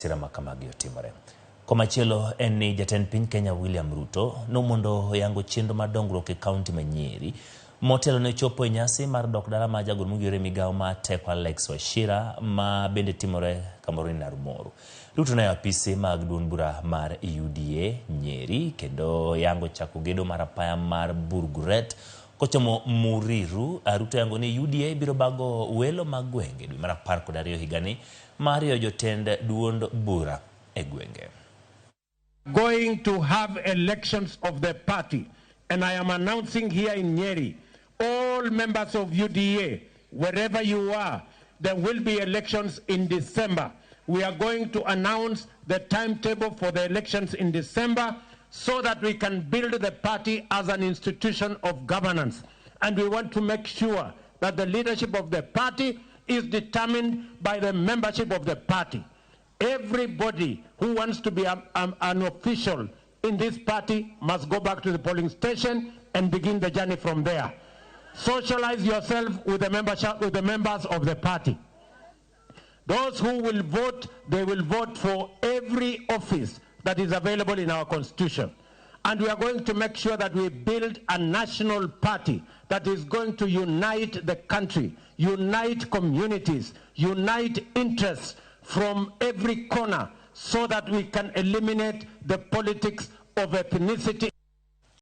Masira ma kamagi otimore. Komachielo en ni jatend piny Kenya William Ruto nomondo oyango chenro mar dongruok e kaunti ma Nyeri motelo ne chopo e nyasi mar dok dala mar jagoro mongirore e migawo mar teko Alex Wachira ma bende timore kamoro ni Narumoru. Ruto ne apisi mag duond bura mar UDA Nyeri kendo yango chako gedo mar apaya mar Burguret kochomo Muriru. Ruto yango ni UDA biro bago welo mag gwenge dwe mar 12 higani mar riyo jotend duond bura e gwenge. Going to have elections of the party, and I am announcing here in Nyeri, all members of UDA, wherever you are, there will be elections in December. We are going to announce the timetable for the elections in December so that we can build the party as an institution of governance. And we want to make sure that the leadership of the party is determined by the membership of the party. Everybody who wants to be an official in this party must go back to the polling station and begin the journey from there. Socialize yourself with the membership, with the members of the party. Those who will vote, they will vote for every office that is available in our constitution. And we are going to make sure that we build a national party that is going to unite the country, unite communities, unite interests from every corner so that we can eliminate the politics of ethnicity.